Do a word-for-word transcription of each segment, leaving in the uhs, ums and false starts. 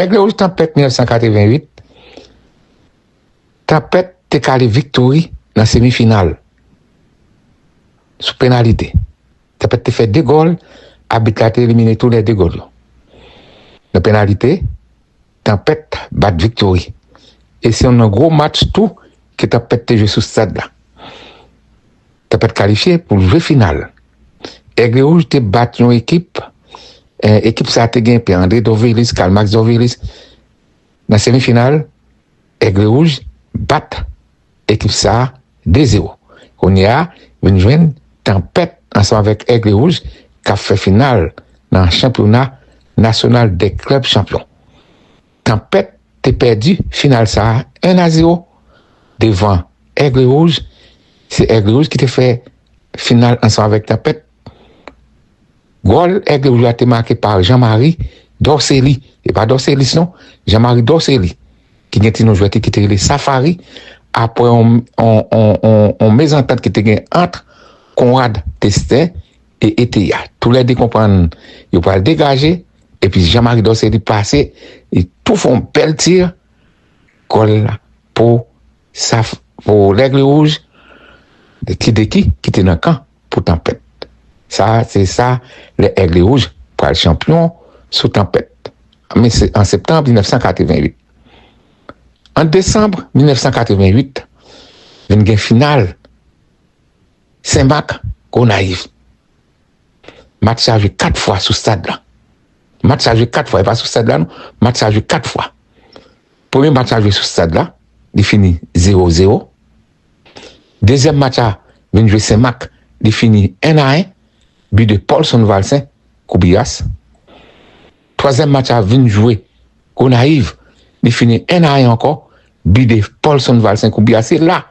Aigle Rouge Tanpèt mil nèf san katreven uit, Tanpèt te kale Viktori nan semifinal sou penalite. Tanpèt te fè de gòl, abit la te elimine tou lè de gòl yo. Nan penalite, Tanpèt bat Viktori. E se yon nan gwo match tou ke Tanpèt te jwe sou stad la. Tanpèt kalifye pou l jwe final. Aigle Rouge te bat yon ekip, eh, ekip sa a te gen Pierre André Dorvelis, Karl Max Dorvelis. Nan semifinal, Aigle Rouge bat ekip sa a de zewo. Kounye a, vin jwenn Tanpèt ansanm avèk Aigle Rouge k ap fè final nan chanpyona nasyonal dè klèb chanpyon. Tanpèt te pèdi final sa a en a zewo devan Aigle Rouge. Se Aigle Rouge ki te fè final ansanm avèk Tanpèt. Gòl Aigle Rouge la te make pa Jean-Marie Dorcely. E pa Dorcelis non, Jean-Marie Dorcely, ki gen ti non jwèt li ki te rele Safari, apre yon, yon, yon, yon, yon mezantant ki te gen ant Conrad Testin e Eteya. Toulède konprann yo pral degaje, epi Jean-Marie Dorcely pase, li tou fè yon bèl ti gòl la pou Saf-, pou Aigle Rouge, de ki, de ki, ki te nan kan pou Tanpèt. Sa, se sa, lè Aigle Rouge pral chanpyon sou Tanpèt. Men se an septanm mil nèf san katreven uit. An desanm mil nèf san katreven uit, vin gen final Senmak Gonayiv. Match sa jwe kat fwa sou stad la. Match sa jwe kat fwa, e pa sou stad la non. Match sa jwe kat fwa. Premye match la jwe sou stad la, li fini zewo zewo. Dezyèm match la vin jwe Senmak, li fini en a en, bi de Paulson Valcin Koubiyas. Twazyèm match la vin jwe Gonayiv, li fini en a en ankò, bi de Paulson Valcin Koubiyas. Se la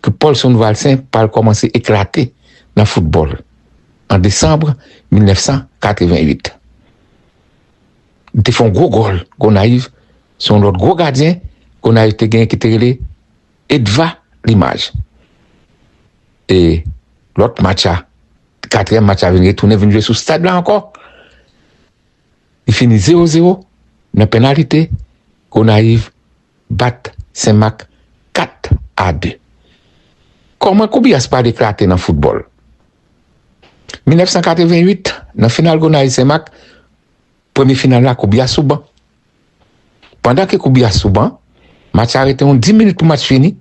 ke Paulson Valcin pral kòmanse eklate nan foutbòl an desanm mil nèf san katreven uit. Li te fè yon gwo gòl Gonayiv, se yon lòt gwo gadyen Gonayiv te genyen ki te rele Edva Limaj. E lòt match la, katriyèm match la vin retounen, vin jwe sou stad la ankò. Li fini zewo zewo nan penalite. Gonayiv bat Senmak kat a de. Kòman Koubiyas pral eklate nan foutbòl? Mil nèf san katreven uit, nan final Gonayiv Senmak, premye final la, Koubiyas sou ban. Pandan ke Koubiyas sou ban, match la rete yon dis minit pou match fini.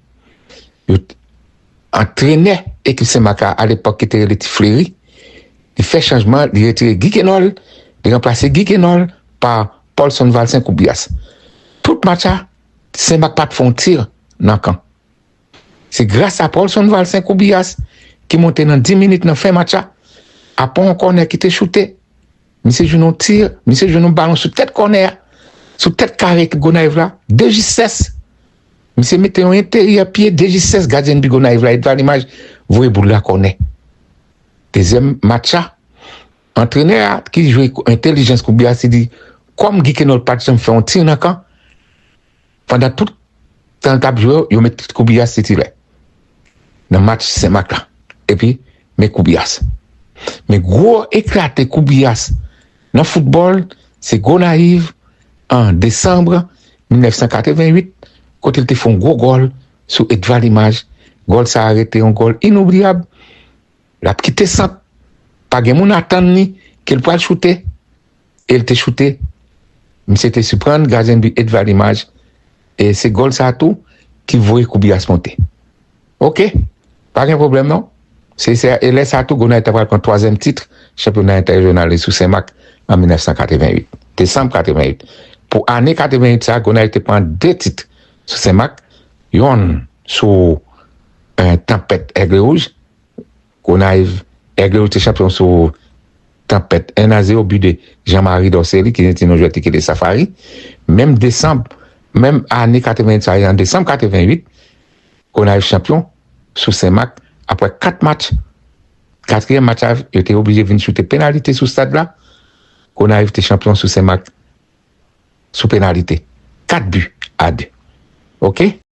Yo, antrenè ekip Senmak la, alepòk ki te rele Ti Fleri, li fè chanjman, li retire Guy Kenol, li ranplase Guy Kenol pa Paulson Valcin Koubiyas. Tout match la, Senmak pa t fè yon ti nan kan. Se gras a Paulson Valcin Koubiyas ki monte nan dis minit nan fen match la. Apre yon kònè ki te choute, misye jwenn yon ti, misye jwenn yon balon sou tèt kònè a, sou tèt kare ekip Gonayiv la, de jistès. Misye mete yon enteryè pye, de jistès, gadyen bi Gonayiv la, Edva Limaj voye boul la kònè. Dezyèm match la, antrenè a ki jwe entèlijans Koubiyas, li di, kòm Guy Kenol pa t janm fè yon ti nan kan, pandan tout tan l t ap jwe, yo met Koubiyas titilè nan match Senmak la. Epi, men Koubiyas. Men gwo eklate Koubiyas nan foutbòl, se Gonayiv an desanm mil nèf san katreven uit, kote l te fè yon gwo gòl sou Edva Limaj. Gòl sa a rete yon gòl inoubliyab. L ap kite sant, pa gen moun atann li ke l pral choute, e l te choute. Misye te siprann gadyen bi Edva Limaj, e se gòl sa a tou ki voye Koubiyas monte. Oke, pa gen pwoblèm non. Se, se, e lè sa a tou, Gonayiv ta pral pran twazyèm tit chanpyona entèrejyonal li sou Senmak an mil nèf san katreven uit, desanm katreven uit. Pou ane katreven uit sa a, Gonayiv te pran de tit sou Senmak, yonn sou, eh, Tanpèt Aigle Rouge, Gonayiv, Aigle Rouge te chanpyon sou Tanpèt en a zewo, bi de Jean-Marie Dorcely, ki se ti non jwèt li ki te Safari. Menm desanm, menm ane katreven uit sa a, an desanm katreven uit, Gonayiv chanpyon sou Senmak apre kat match. Katriyèm match la, yo te oblije vin choute penalite sou stad la. Gonayiv te chanpyon sou Senmak sou penalite. Kat bi a de. Oke?